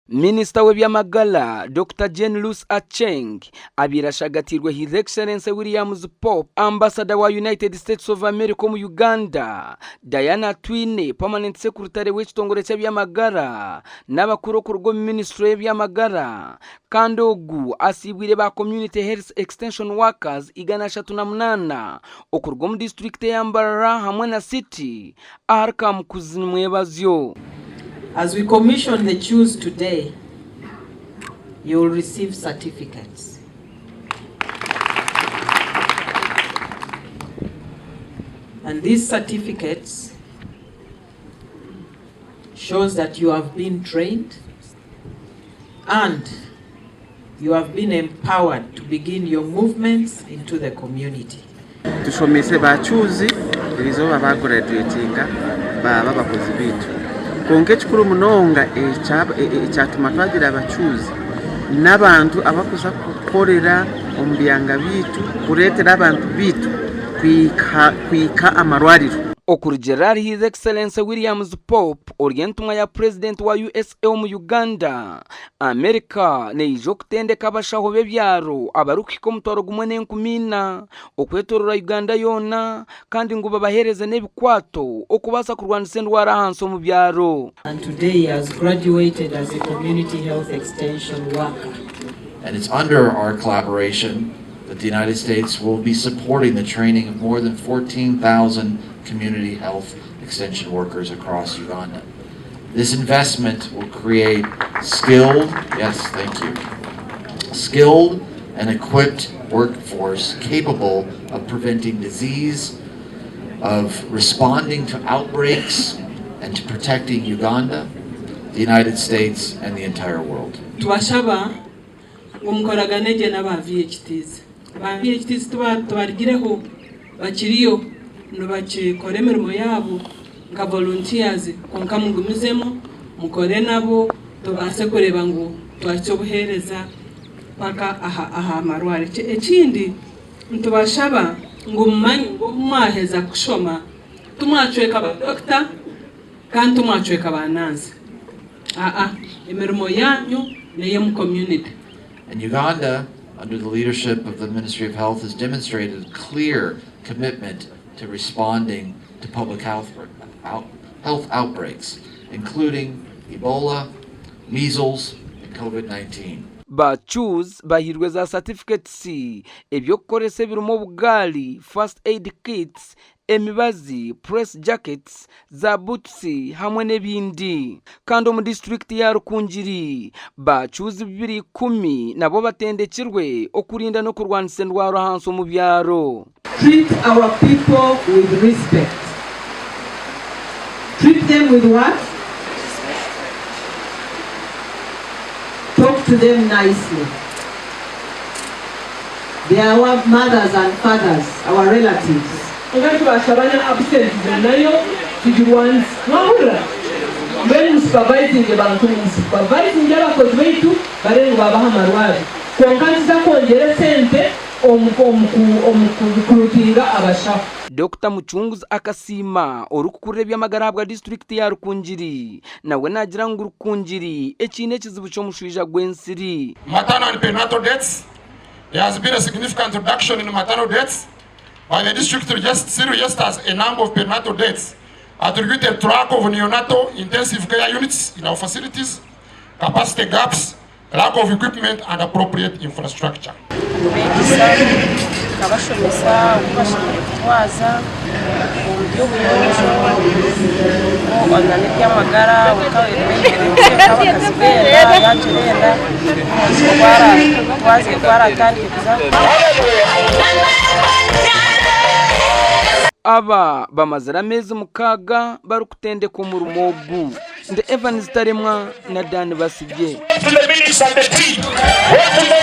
Minisita w'eby'amagara, Dokita Jane Ruth Aceng abaire ashagatiirwe His Excellency Williams Pope, Ambasada wa United States of America omu Uganda, Diana Atwine, Permanent Secretary w'ekitongore ky'eby'amagara n'abakuru okuruga omu minisiture y'eby'amagara kandi ogu asiibwire ba Community Health Extension Workers 308 okuruga omu disiturikiti eya Mbarara hamwe na City ahari Kamukuzi Nimwebazyo. As we commission the CHEWs today, you will receive certificates. And these certificates shows that you have been trained and you have been empowered to begin your movements into the community. Tushomeise ba CHEWs erizooba baaguraduwetinga baaba abakozi baitu. Kwonka ekikuru munonga ekyatuma twagira aba CHEWs n'abantu abarikuza kukorera omu byanga byaitu kureetera abantu baitu kuhika amarwariro. Okurugiirira ahari His Excellency Williams Pope ori entumwa ya Purezidenti wa USA omu Uganda, Amerika neija okutendeka abashaho b'ebyaro abarikuhika 1400 okwetoorora Uganda yoona kandi ngu babaheereze n'ebikwato okubaasa kurwanisa endwara ahansi omu byaro. And today he has graduated as a community health extension worker. And it's under our collaboration that the United States will be supporting the training of more than 14,000 community health extension workers across Uganda. This investment will create skilled, yes, thank you, skilled and equipped workforce capable of preventing disease, of responding to outbreaks, and to protecting Uganda, the United States, and the entire world. Tubashaba ngu mukoragane gye n'aba VHTs. Ba VHTs tubarugireho bakiriyo nibakikora emirimo yaabo nka volunteers kwonka mugumizemu mukore nabo tubaase kureeba ngu twahitsya obuheereza paka aha marwariro. Ekindi nitubashaba ngu mumanye ngu obu mwaheza kushoma timwacweka ba dokita kandi timwacweka ba naasi. Aa, emirimo yaanyu n'ey'omu community. And Uganda, under the leadership of the Ministry of Health, has demonstrated a clear commitment to responding to public health, health outbreaks, including Ebola, measles, and COVID-19. Ba CHEWs bahairwe za certificates, eby'okukoresa ebirimu obugaari, first aid kits, emibazi, press jackets, za butusi hamwe n'ebindi. Kandi omu disiturikiti ya Rukungiri, bacuuzi 210 nabo batendekirwe okurinda n'okurwanisa endwara ahansi omu byaro. Treat our people with respect. Treat them with what? Talk to them nicely. They are our mothers and fathers, our relatives. Kwonka nitubashaba na absentism nayo tugirwanise. Mwahurira? Mbwenu mu supervisinge bantu mu supervisinge abakozi baitu bareebe ngu baabaha amarwariro. Kwonka nituza kwongyera esente omu omu ku recruitinga abashaho. Dokita Mucunguzi akasiima orikukurira eby'amagara ahabwa disiturikiti ya Rukungiri nawe naagira ngu Rukungiri ekiine ekizibu ky'omushwija gw'ensiri. Maternal and perinatal deaths, There has been a significant reduction in maternal deaths, but the district still registers a number of perinatal deaths attributed to lack of neonatal intensive care units in our facilities, capacity gaps, lack of equipment and appropriate infrastructure. Kubeegyesa, tukabashomesa oku bashemereire kutwaza omu by'obuyonjo n'eby'amagara nk'abakazi b'enda yaagira enda oku araatandike kuza. Aba bamazire ameezi mukaaga barikutendekwa omurimo ogu. Ndi Evans Taremwa na Dan Basibye.